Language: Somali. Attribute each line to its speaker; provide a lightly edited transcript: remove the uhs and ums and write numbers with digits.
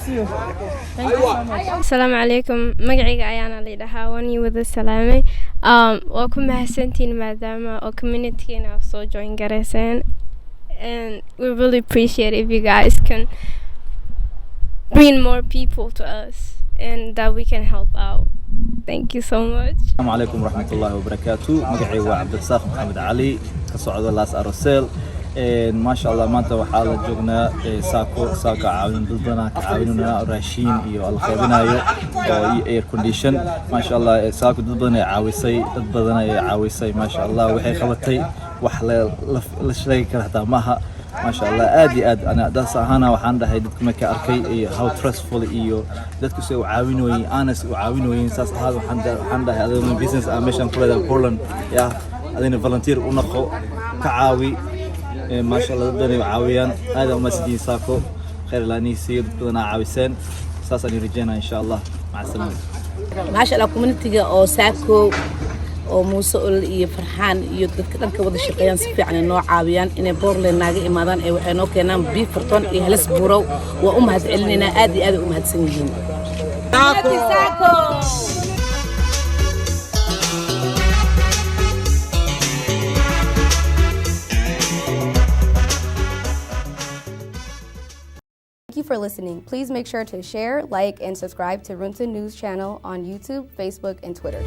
Speaker 1: you. Thank you so much.
Speaker 2: Asalaamu calaykum. Magacayga ayaana laydhahaa, waan ii wada salaamay. Waa ku mahadsantihiin maadaama oo communitygeena soo join garayseen, and we really appreciate if you guys can bring more people to us and that we can help out. Thank you so much.
Speaker 3: Asalaamu calaykum waraxmatullaahi wabarakaatu. Magacaygu waa Cabdirasaaq Maxamed Cali, ka socda Las Arosel. Maasha Allah, maanta waxaa la joognaa SACCO. SACCO caawin dad badanaa ka caawinayna, raashiin iyo la qaybinayo oo iyo air condition. Maasha Allah, SACCO dad badan ay caawisay, dad badan ay caawisay. Maasha Allah, waxay qabatay wax la sheegi kara hataa maaha. Maasha Allah, aad iyo aad ana daas ahaana waxaan dhahay dadka marka arkay iyo how trustful iyo dadku si u caawinooyin, honest u caawinooyin, saas ahaad waxaan dhahay, adina business ah meeshaan ku leedahay Portland ya, adina volunteer u noqo, ka caawi. Maasha Allah, dad badan ay caawiyaan. Aad u mahadsantihiin SACCO, khayr laanii siiyo, dad badan aa caawiseen, saasaan rajeynaa insha Allah. Maca salaama.
Speaker 4: Maasha Allah, communityga oo SACCO oo Muuse Olol iyo Farxaan iyo dadka dhanka wada shaqeeyaan, si fiican ay noo caawiyaan inay Portland naaga imaadaan ee waxay noo keenaan Beaverton iyo Hillsboro. Waa u mahad celinaynaa, aad iyo aad ay u mahadsan yihiin. SACCO.
Speaker 5: Thank you for listening. Please make sure to share, like, and subscribe to Runta News channel on YouTube, Facebook, and Twitter.